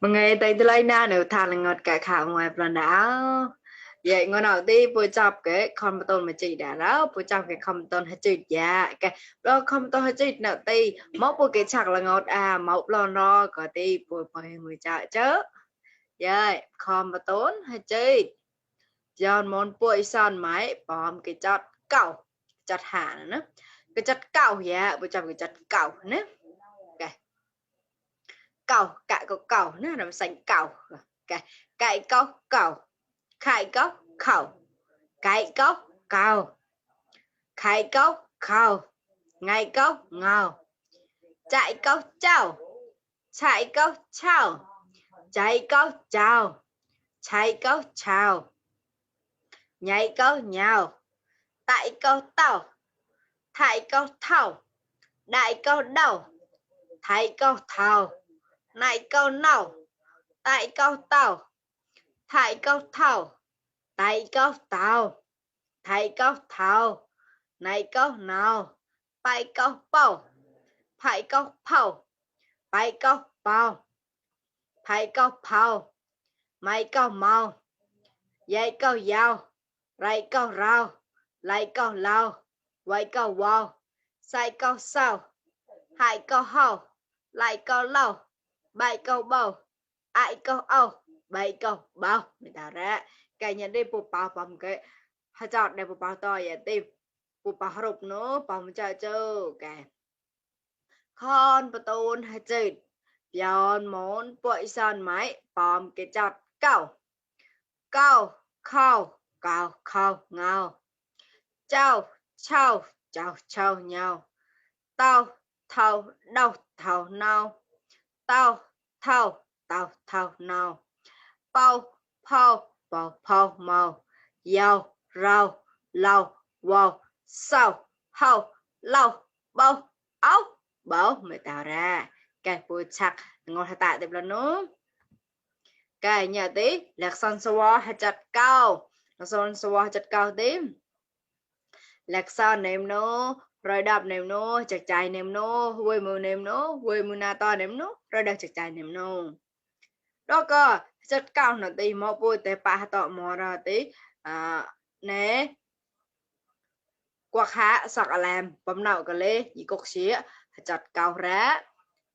Mà ngày tay tôi lấy na nếu thà là ngọt cả khảo ngoài plan đảo vậy ngon nào đi bôi chọc cái con tôn mà chị đã đó bôi chọc cái con tôn hết chị dạ cái đó con tôn hết chị nào ti móc bôi cái chặt là ngọt à móc lon ro có ti bôi bôi người chợ chứ vậy con tôn hết chị giòn món bôi son máy bom cái chặt cẩu chặt hạ nữa cái chặt cẩu dạ bôi chọc cái chặt cẩu nữa cầu cãi có cầu nữa làm xanh cầu cái cãi có cầu khai có khẩu cái có cầu khai có khẩu ngày có ngầu chạy có chào chạy có chào chạy có chào chạy có chào nhảy có nhào tại có tàu thải có thầu đại có đầu thải có thầu này câu nào tại câu tàu thải câu thầu tại câu tàu thải câu thầu này câu nào phải câu bầu phải câu bầu phải câu bầu phải câu bầu mấy câu màu dây câu dao rây câu rau lấy câu lau quay câu wow sai câu sao hai câu hầu lại câu lâu bảy câu bầu ai câu âu bảy câu bao người ta ra cái nhận đi bộ bao bầm cái hai chọn đây bộ bao to vậy tìm bộ bao rụp nữa bầm cho cái con bộ tôn hai chữ giòn món bội son máy bầm cái chọt câu câu khâu câu khâu ngao châu châu châu châu nhau tao thầu đâu thầu nào tao thầu tao thầu nào bao phao bao phao màu dầu rau lâu wow sau hầu lâu bao áo bảo mới tạo ra cái bùi chắc ngon hay tại đẹp là nó cái nhà tí lạc son xua hay chặt cao lạc son xua hay chặt cao tím lạc son nêm nó rồi đập nêm nó chặt chai nêm nó quê mưa nêm nó quê mưa na to nêm nó rồi đập chặt chai nêm nó đó cơ chặt cao nó tí một bùi tế ba tọ mò ra tí nè quạt hạ sạc làm bấm nào cái lê gì cục xía chặt cao ra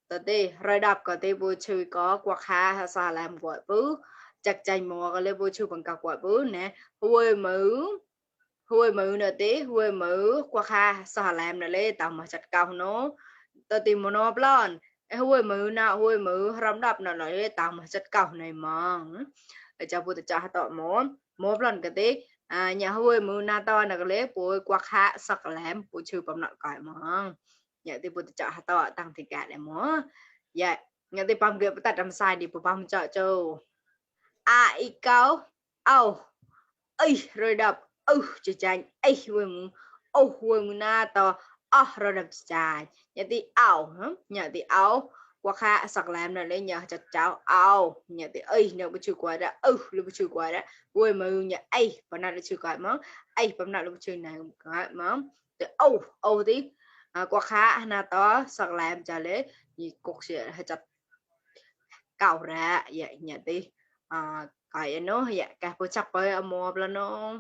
tớ tí rồi đập có tí bùi chui có quạt hạ sạc làm gọi bứ chặt chai mò cái lê bùi chui bằng cả gọi bứ nè hui mừ nè tí hui mừ quạt hạ sạc làm nè lê tao mà chặt cao nó tớ tí một nó plon hui mừ nào hui mừ rắm đập nào lê tao mà chặt cao này mà để cho bùi cho tọ món món lần cái tí nhà hui mừ na to là cái lê bùi quạt hạ sạc làm bùi chui bằng nọ cải mà nhà tí bùi cho tọ tăng thì cả để món dạ nhà tí băm kia bắt làm sai đi bùi băm cho châu ai câu âu ấy rồi đập chỉ chanh ấy hui mừ hui mừ na to rồi đập chai nhà tí ảo nhà tí ảo qua kha sạc làm này lên nhà chặt cháu ao nhà thì ấy nếu bị chịu quá đã lúc bị chịu quá đã quê mà nhà ấy và nào chịu quá món ấy và nào lúc chịu này cái món thì tí qua kha na to sạc làm cho lấy gì cuộc sẽ chặt cầu ra vậy nhà thì cái nó vậy cả bữa chập với mua là nó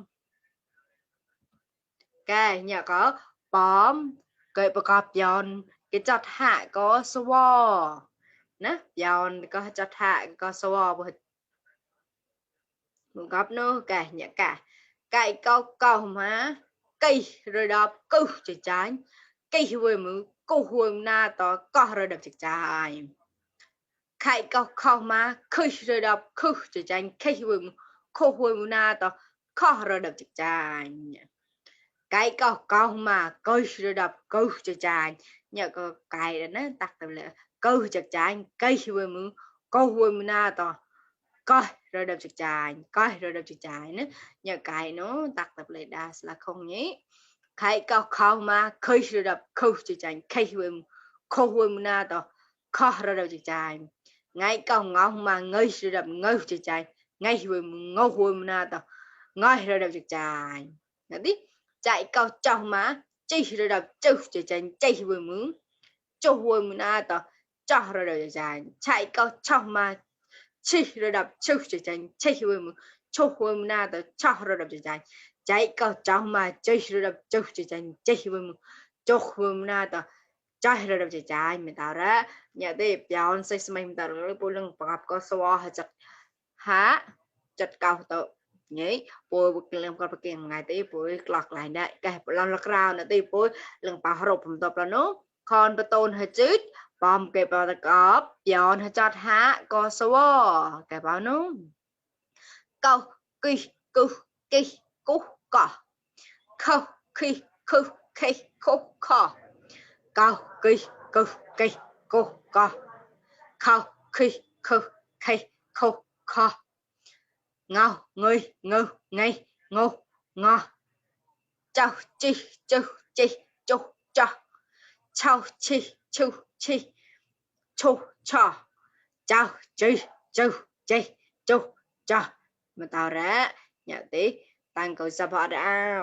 cái nhà có bóm cáiประกอบยนต์cái chặt hạ có sword nè giòn có cho thả có xô bột một góc nữa cả nhẹ cả cái câu câu mà cây rồi đọc câu chỉ trái cây huề mứ câu huề na to có rồi đọc chỉ trái cái câu câu mà cây rồi đọc câu chỉ trái cây huề mứ na to có rồi đọc chỉ trái cái câu mà cây rồi đọc câu chỉ trái nhờ cái đó nó tắt từ lệ câu chỉ trái cây huề mứ câu huề mứ na to coi rồi đập trực trải coi rồi đập trực trải nữa nhờ cái nó tập tập lại đa là không nhé cái cao cao mà khơi rồi đập khơi trực trải khơi huêm na to kho rồi đập trực trải ngay cao ngao mà ngơi rồi đập ngơi trực trải ngay huêm ngao huêm na to ngơi rồi đập trực trải nghe đi chạy cao trong mà chi rồi đập chu trực trải chạy huêm mướn chu huêm na to cho rồi đập trực trải chạy cao trong mà chi rồi đập chu chỉ chanh chi với mù chu với mù na tờ cho rồi đập chỉ chanh chạy cao trong mà chi rồi đập chu chỉ chanh chi với mù chu với mù na tờ chạy rồi đập chỉ chanh mình tao ra nhà đây bèo xây xây mình tao rồi bôi lưng bọc có xóa chặt há chặt cao tờ nhỉ bôi bôi lưng con bôi ngày tí bôi lọt lại đấy cái bôi lọt rào nữa tí bôi lưng bảo hộpผมtập là nó con bê tôn hơi chết bom cái bảo là có bèo hơi chặt há có xóa cái bảo nó câu kỳ cư kỳ cú cỏ khâu khi khư khi khô khò câu kỳ cư kỳ cú cỏ khâu khi khư khi khô khò ngao người ngư ngay ngô ngò chào chi chu chi chu cho chào chi chu chi chu cho chào chi chu chi chu cho mà tao ra nhà tí tăng cầu sắp họ đã